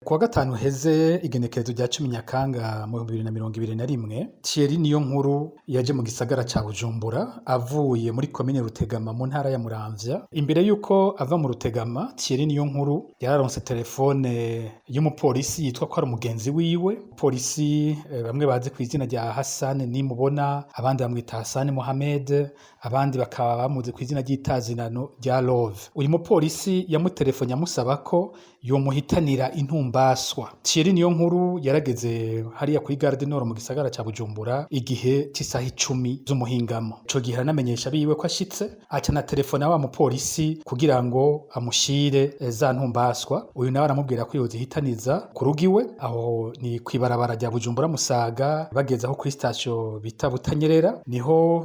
Kuwa gatanu heze, igenekerezo rya 10 Nyakanga mu 2021, Thierry Niyonkuru yaje mu gisagara ca Bujumbura avuye muri komine Rutegama mu ntara ya Muramvya. Imbere yuko ava mu Rutegama, Thierry Niyonkuru yararonse telefone y'umupolisi yitwa ko ari umugenzi wiwe. Polisi bamwe bazi kw'izina rya Hassan Nimubona, abandi bamwita Hassan Mohamed, abandi bakaba bamuzi kw'izina ry'itazinano rya Love. Uyu mupolisi yamutelefone amusaba ko yomuhitanira intumbaswa. Thierry Niyonkuru yarageze hariya kuri Gare du Nord mu gisagara ca Bujumbura igihe c'isaha 10 z'umuhingamo. Ico gihe aranamenyesha biwe ko ashitse, aca na telefona wa mupolisi kugira ngo amushire za ntumbaswa. Uyu nawe aramubwira ko yozihitaniza ku rugo iwe, aho ni kw'ibarabara rya Bujumbura Musaga, bageze aho kuri station bita Butanyerera, niho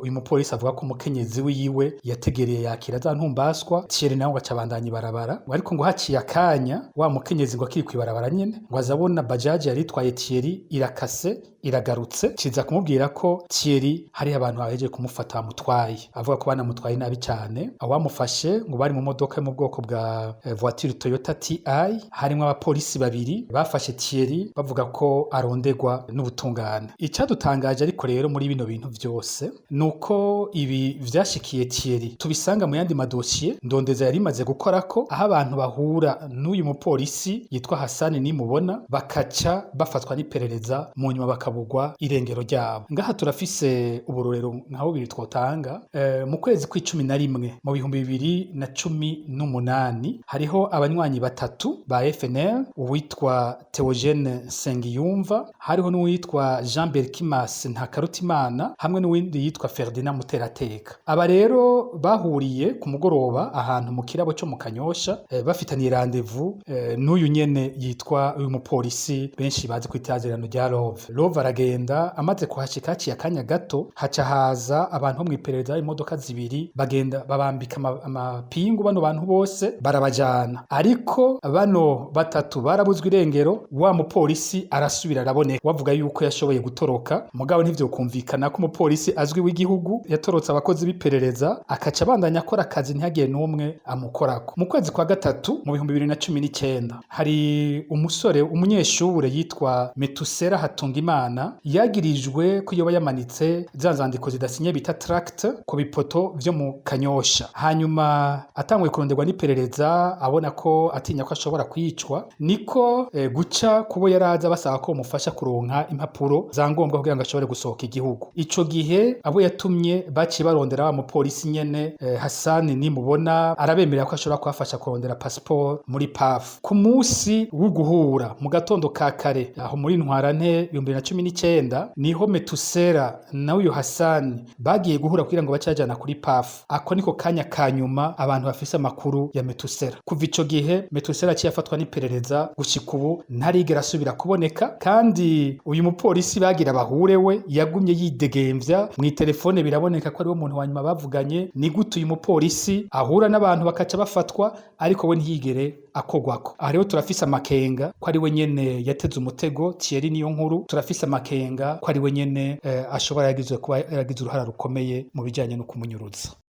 uyu mupolisi avuga ko umukenyezi wiwe yategereye yakira za ntumbaswa. Thierry nawe ngo aca abandanya ibarabara, ariko ngo haciye akanya wa mukenyezi ngo akiri kw'ibarabara nyene, ngo azabona bajaji yari itwaye Thierry irakase iragarutse, ciza kumubwira ko Thierry hariho abantu bahejeje kumufata bamutwaye. Avuga ko banamutwaye nabi cane. Abamufashe ngo bari mu modoka yo mu bwoko bwa voiture Toyota TI, harimwo abapolisi babiri bafashe Thierry bavuga ko aronderwa n'ubutungane. Icadutangaje ariko rero muri bino bintu vyose nuko ibi vyashikiye Thierry tubisanga mu yandi madosiye Ndondeza yari imaze gukorako, aho abantu bahura n'uyu mupolisi yitwa Hassan Nimubona bakaca bafatwa n'iperereza, mu nyuma bakabugwa irengero ryabo. Ngaha turafise uburorero nka bubiri twotanga. Mu kwezi kw'icumi na rimwe mu 2018, hariho abanywanyi batatu ba FNL, uwitwa Theogene Nsengiyumva, hariho n'uwitwa Jean Berkimas Ntakarutimana, hamwe n'uwindi yitwa Ferdinand Muterateka. Aba rero bahuriye ku mugoroba ahantu mu kirabo co mu Kanyosha, bafitaniye rendez-vous n'uyu nyene yitwa uyu mupolisi benshi bazi kw'itazirano rya Love. Love aragenda, amaze kuhashika haciye akanya gato haca haza abantu bo mw'iperereza, imodoka zibiri, bagenda babambika amapingu bano bantu bose barabajana, ariko bano batatu barabuzwe irengero. Wa mupolisi arasubira araboneka, wavuga yuko yashoboye gutoroka, mugabo ntivyokumvikana ko umupolisi azwi w'igihugu yatorotse abakozi b'iperereza akaca abandanya akora akazi ntihagire n'umwe amukorako. Mu kwezi kwa gatatu mu 2019, hari umusore umunyeshure yitwa Metusera Hatungimana yagirijwe ko yoba yamanitse za nzandiko zidasinye bita tract ku bipoto vyo mu Kanyosha. Hanyuma atanguye kuronderwa n'iperereza, abona ko atinya ko ashobora kwicwa, niko guca kubo yaraza basaba ko bamufasha kuronka impapuro za ngombwa kugira ngo ashobore gusohoka igihugu. Ico gihe abo yatumye baciye barondera wa mupolisi nyene Hassan Nimubona, arabemerera ko ashobora kubafasha kurondera passport muri PAF. Ku munsi wo guhura mu gatondo ka kare aho muri Ntwarante 2019, niho Metusera na uyu Hassan bagiye guhura kugira ngo bace bajana kuri PAF. Ako niko kanya ka nyuma abantu bafise amakuru ya Metusera. Kuva ico gihe Metusera aciye afatwa n'iperereza, gushika ubu ntarigera asubira kuboneka. Kandi uyu mupolisi bagira bahure we yagumye yidegemvya mw'itelefone, biraboneka ko ariwe muntu wa nyuma bavuganye. Ni gute uyu mupolisi ahura n'abantu bakaca bafatwa ariko we ntiyigere akogwako? Aha rero turafise amakenga ko ari we nyene yateze umutego Thierry Niyonkuru, turafise amakenga ko ari we nyene ashobora yagizwe kuba yaragize uruhara rukomeye mu bijanye no kumunyuruza.